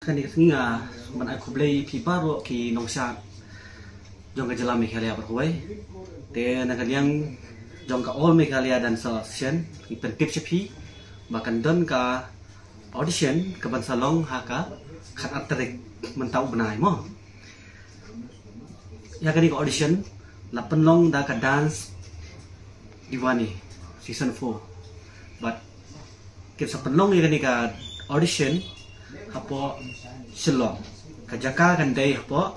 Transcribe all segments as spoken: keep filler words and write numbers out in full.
Kane ka sngi nga ban ai khublei ïa phi baroh ki nongshad jong ka jylla Meghalaya baroh kawei. Te na ka liang jong ka All Meghalaya Dancers Association ngi pyntip sha phi ba kan don ka audition ka ban sa long ha ka khatar tarik mynta u bnai mo. Ïa kane ka audition la pynlong da ka Dance Diwani season four. Bad kin sa pynlong ïa kane ka audition hapoh Shillong. Ka jaka kan dei hapoh,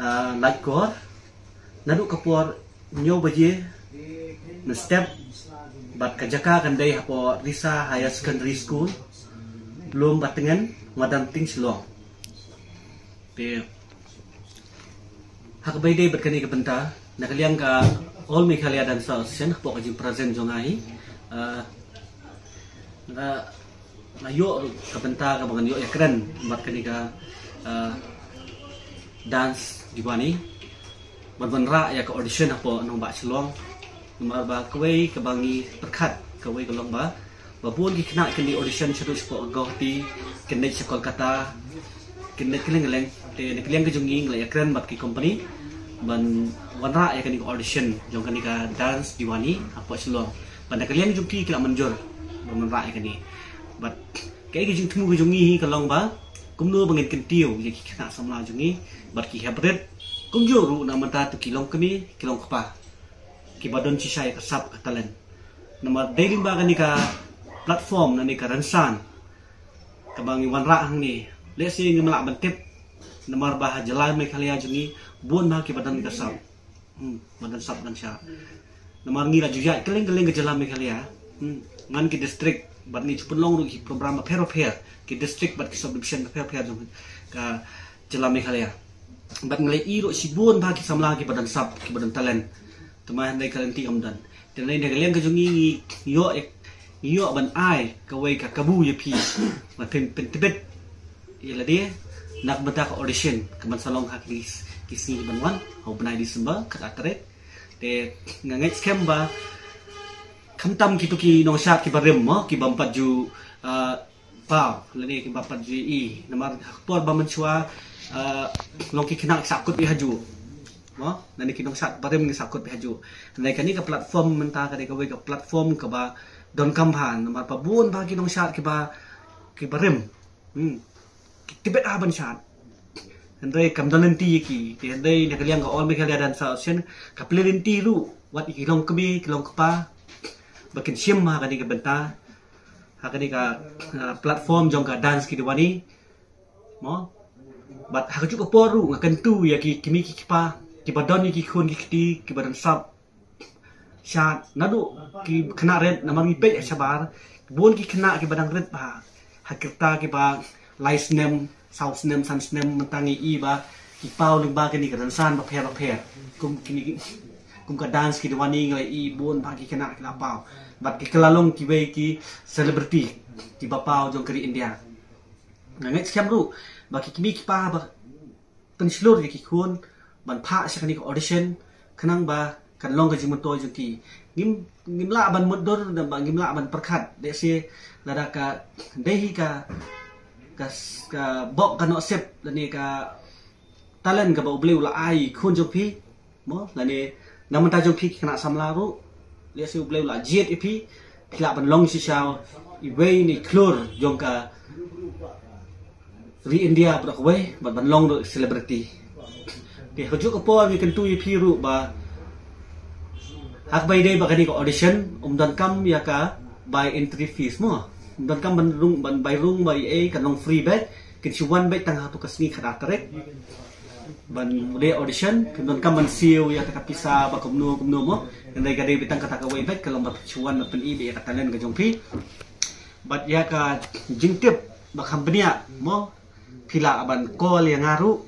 ah, Laitkor. Naduh ka por hynñiew baje mynstep, bad ka jaka kan dei hapoh Risa Higher Secondary School, Lum Batngen, Madan Ting, Shillong. Te ha kaba ïadei bad kane ka bynta, na ka liang ka All Meghalaya Dancers Association hapoh ka jingpresent jong nga hi, ah, nga, nga ïoh ruh ka bynta kaba ngan ïoh ïakren bad kane ka, ah, Dance Diwani ban wanrah ïa ka audition hapoh nongbah Shillong. Namar ba kawei kaba ngi pyrkhat, kawei ka long ba ba bun ki khynnah kin ïa audition shaduh shapoh Guwahati, kin leit sha Kolkata, kin leit kylleng kylleng. Te na ka liang ka jong ngi ngi la ïakren bad ki company ban wanrah ïa kane ka audition jong kane ka Dance Diwani hapoh Shillong. Bad na ka liang ka jong ki ki la mynjur ban wanrah ïa kane. Bad kaei ka jingthmu ka jong ngi hi ka long ba kumno ba ngin kyntiew ïa ki khynnah samla jong ngi bad ki hep rit, kumjuh ruh na mynta to ki longkmie ki longkpa kiba don shisha ïa ka sap ka talent. Namar dei lyngba kane ka platform, kane ka rynsan kaba ngi wanrah hangne, lehse ngim lah ban tip, namar ba ha jylla Meghalaya jong ngi bun bha kiba don ka sap. Hmm, ba don sap don sha. Namar ngi la ju ïaid kylleng kylleng ka jylla Meghalaya. Hmm, ngan ki district, bad ngi ju pynlong ruh ki program bapher bapher, ki district bad ki subdivision bapher bapher jong ka jylla Meghalaya. Bad ngi la ïohi ruh shibun bha ki samla kiba don sap, kiba don talent. Te ma hynrei ka lynti kam don. Te na ka liang ka jong ngi ngi ïoh, ngi ïoh ban ai kawei ka kabu ïa phi ban pyn, pyntbit ïa lade na ka bynta ka audition ka ban sa long ha ki, ki sngi ban wan ha u bnai December khatar tarik. Te nga ngeit skhem ba khamtam kito ki nongshad kiba rim mo, ki bym pat ju, ah, paw lane ki bym pat ju ïohi, namar ha ka por ba mynshuwa, ah, long ki khynnah ki sahkut beit hajuh mo, lane ki nongshad barim ki sahkut beit hajuh. Hynrei kane ka platform mynta ka dei kawei ka platform kaba donkam bha, namar ba bun bha ki nongshad kiba, kiba rim, hmm, ki tbit ha ban shad. Hynrei kam don lynti ïa ki. Te hynrei na ka liang ka All Meghalaya Dancers Association ka plie lynti ruh wat ïa ki longkmie ki longkpa ba kin shim ha kane ka bynta, ha kane ka, ah, platform jong ka Dance Ki Diwani mo. Bad ha kajuh ka por ruh nga kyntu ïa ki kmie ki kpa kiba don ïa ki khun ki kti kiba don sap shad, naduh ki khynnah rit, namar ngi peit shabar bun ki khynnah kiba dang rit bha, ha ki rta kiba lai snem, saw snem, san snem, mynta ngi ïohi ba ki paw lyngba kine ki rynsan bapher bapher, kum kine ki, kum ka Dance Ki Diwani, ngi la ïohi bun bha ki khynnah ki la paw. Bad ki kylla long kiwei ki celebrity kiba paw jong ka ri India. Nga ngeit skhem ruh ba ki kmie ki kpa ba pynshlur ïa ki khun ban phah sha kane ka audition, khnang ba kan long ka jingmyntoi jong ki. Ngim, ngim lah ban mutdur, ba ngim lah ban pyrkhat. Lehse lada ka dei hi ka, ka, ka bok ka nohsip lane ka talent kaba U Blei u la ai khun jong phi mo, lane na bynta jong phi ki khynnah samla ruh, lehse U Blei u la jied ïa phi, phi lah ban long shisha iwei na i khlur jong ka ri India baroh kawei, bad ban long ruh celebrity. Te ha kajuh ka por ngi kyntu ïa phi ruh ba ha kaba ïadei bad kane ka audition, ym donkam ïa ka bai entry fees mo. Ym donkam ban rung, ban bai rung bai ei, kan long free beit. Kin shu wan beit tang ha tu ka sngi khatar tarik ban leh audition. Kin donkam ban siew ïa kata ka pisa ba kumno kumno mo. Hynrei ka dei beit tang kata kawei beit, ka long ba shu wan ban pyni beit ïa ka talent ka jong phi. Bad ïa ka jingtip ba kham bniah mo, phi lah ban call ïa nga ruh,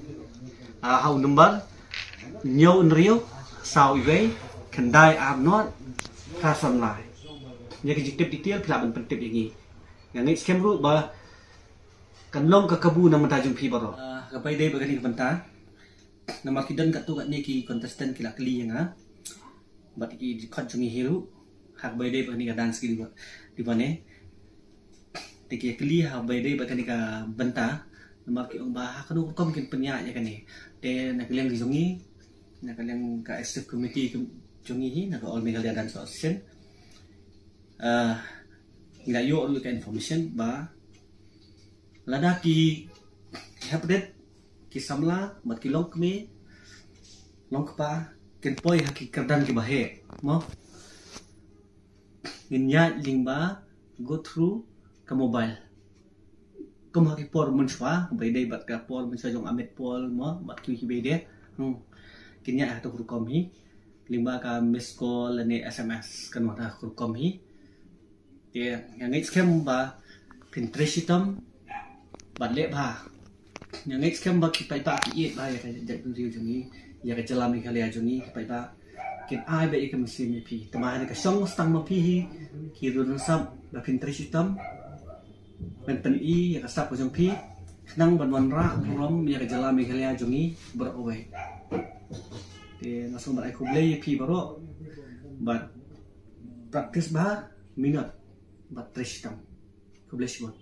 ah, ha u number hynñiew hynriew saw iwei khyndai ar nod phra san lai. Ïa ka jingtip detail phi lah ban pyntip ïa ngi. Nga ngeit skhem ruh ba kan long ka kabu na bynta jong phi baroh. Ah, kaba ïadei bad kane ka bynta, namar ki don katto katne ki contestant ki la kylli ïa nga bad ki dkhot jong ngi hi ruh ha kaba ïadei bad kane ka Dance Ki Diwa, Diwani. Te ki kylli ha kaba ïadei bad kane ka bynta, Namar ki ong ba ha kano rukom kin pynïaid ïa kane. Te na ka liang jong ngi, na ka liang ka executive committee jong ngi hi, na ka All Meghalaya Dance Association, ngi la ïoh ruh ka information ba lada ki hepdit, ki samla bad ki longkmie longkpa kin poi ha ki kyrdan kiba heh, mo, ngin ïaid lyngba go through ka mobile. Kum ha ki por mynshuwa, ba ïadei bad ka por mynshuwa jong Amit Paul, mo, bad kiwei kiba ïadei. Hmm. Kin ïaid ha kato ka rukom hi lyngba ka miss call lane S M S, kan wan ha ka rukom hi. Te nga ngeit skhem ba phin trei shitom bad leh bha. Nga ngeit skhem ba ki paidbah ki ïeit bha ïa ka jaitbynriew jong ngi, ïa ka jylla Meghalaya jong ngi, ki paidbah kin ai beit ïa ka mynsiem ïa phi. Te ma ha ka shong sdang ma phi hi, ki run sap ba phin trei shitom ban pyni ïa ka sap ka jong phi, khnang ban wanrah burom ïa ka jylla Meghalaya jong ngi baroh kawei. Te nga sngewbha ban ai khublei ïa phi baroh, bad practice bha, minot bad trei shitom. Khublei shibun.